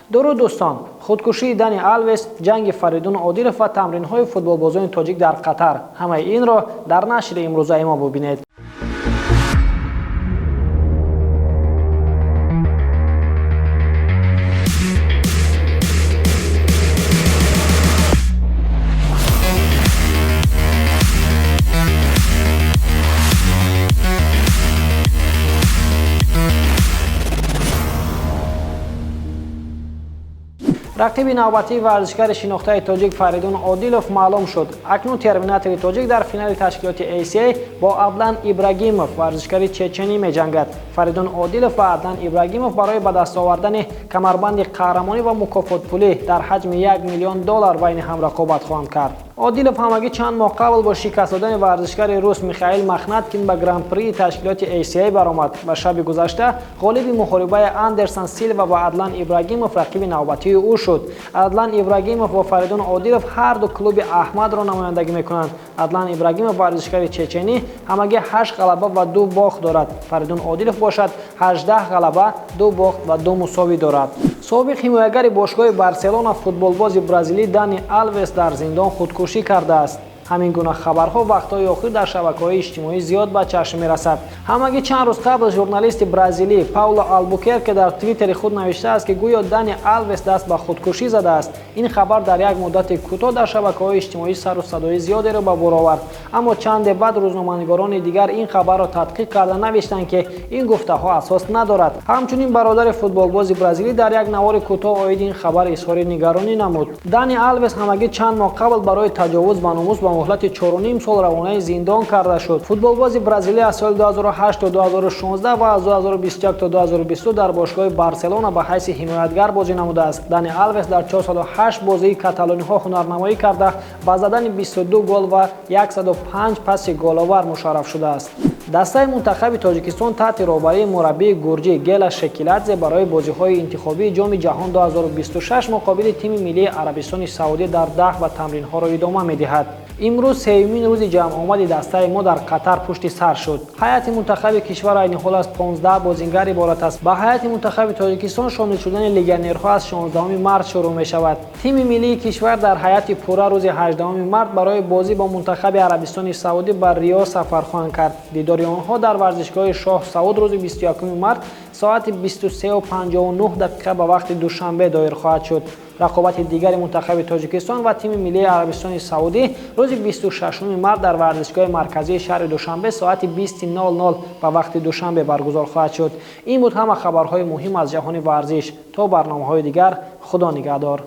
Дуруд дӯстон, худкушии Дани Алвес, ҷанги Фаридун Одилов ва тамринҳои футболбозони тоҷик дар Қатар. Ҳамаи инро дар нашри имрӯзаи мо бубинед. Рақиби навбатии варзишгари шинохтаи тоҷик Фаридун Одилов маълум шуд. Акнун терминатори тоҷик дар финали ташкилоти ACA бо Адлан Ибрагимов, варзишгари чеченӣ, меҷангад. Фаридун Одилов ва Адлан Ибрагимов барои ба даст овардани камарбанди қаҳрамонӣ ва мукофотпулӣ дар ҳаҷми 1 миллион доллар байни ҳам рақобат хоҳанд кард. Одилов ҳамагӣ чанд моҳ қабл бо шикаст додани варзишгари рус Михаил Махнаткин ба гран-прии ташкилоти ACA баромад ва шаби гузашта ғолиби муҳорибаи Андерсон Силва ва Адлан Ибрагимов рақиби навбатии ӯ шуд. Адлан Ибрагимов ва Фаридун Одилов ҳар ду клуби Аҳмадро намояндагӣ мекунанд. Адлан Ибрагимов, варзишгари чеченӣ, ҳамагӣ 8 ғалаба ва 2 бохт дорад. Фаридун Одилов бошад 18 ғалаба, 2 бохт ва 2 мусовӣ дорад. Собиқ ҳимоягари бошгоҳи Барселона, футболбози бразилӣ Дани Алвес дар зиндон худкушӣ кардааст. Ҳамин гуна хабарҳо вақтҳои охир дар шабакаҳои иҷтимоӣ зиёд ба чашм мерасад. Ҳамагӣ чанд рӯз қабл журналисти бразилӣ Пауло Албукерке дар твиттери худ навиштааст, ки гӯё Дани Алвес даст ба худкушӣ задааст. Ин хабар дар як муддати кӯтоҳ дар шабакаҳои иҷтимоӣ сару садои зиёдеро ба бор овард. Аммо чанде баъд рӯзноманигорони дигар ин хабарро тадқиқ карда навиштанд, ки ин гуфтаҳо асос надорад. Ҳамчунин бародари футболбози бразилӣ дар як навори кӯтоҳ оиди ин хабар изҳори нигаронӣ намуд. Дани Алвес ҳамагӣ чанд моҳ қабл барои таҷовуз ба номус ба муҳлати 4,5 сол равонаи зиндон карда шуд. Футболбози бразилӣ аз соли 2008 то 2016 ва аз 2021 то 2022 дар бошгоҳи Барселона ба ҳайси ҳимоятгар бозӣ намудааст. Дани Алвес дар 408 бозии каталониҳо ҳунарнамоӣ карда, ба задани 22 гол ва 105 паси головар мушарраф шудааст. Дастаи мунтахаби Тоҷикистон таҳти роҳбарии мураббии гурҷӣ Гела Шекиладзе барои бозиҳои интихобии Ҷоми ҷаҳон 2026 муқобили тими миллии Арабистони Саудӣ дар 10 ва тамринҳоро идома медиҳад. Имрӯз сеюмин рӯзи ҷамъомади дастаи мо дар Қатар пушти сар шуд. Ҳайати мунтахаби кишвар айни ҳол аз 15 бозингар иборат аст. Ба ҳайати мунтахаби Тоҷикистон шомил шудани легионерҳо аз 16 март шурӯъ мешавад. Тими миллии кишвар дар ҳайати пурра рӯзи 18 март барои бозӣ бо мунтахаби Арабистони Саудӣ ба Риё сафар хоҳанд кард. Дидори онҳо дар варзишгоҳи Шоҳ Сауд рӯзи 21 март соати 23:59 ба вақти Душанбе доир хоҳад шуд. Рақобати дигари мунтахаби Тоҷикистон ва тими миллии Арабистони Саудӣ рӯзи 26 март дар варзишгоҳи марказии шаҳри Душанбе соати 20:00 ба вақти Душанбе баргузор хоҳад шуд. Ин буд ҳама хабарҳои муҳим аз ҷаҳони варзиш. То барномаҳои дигар, Худо нигаҳдор.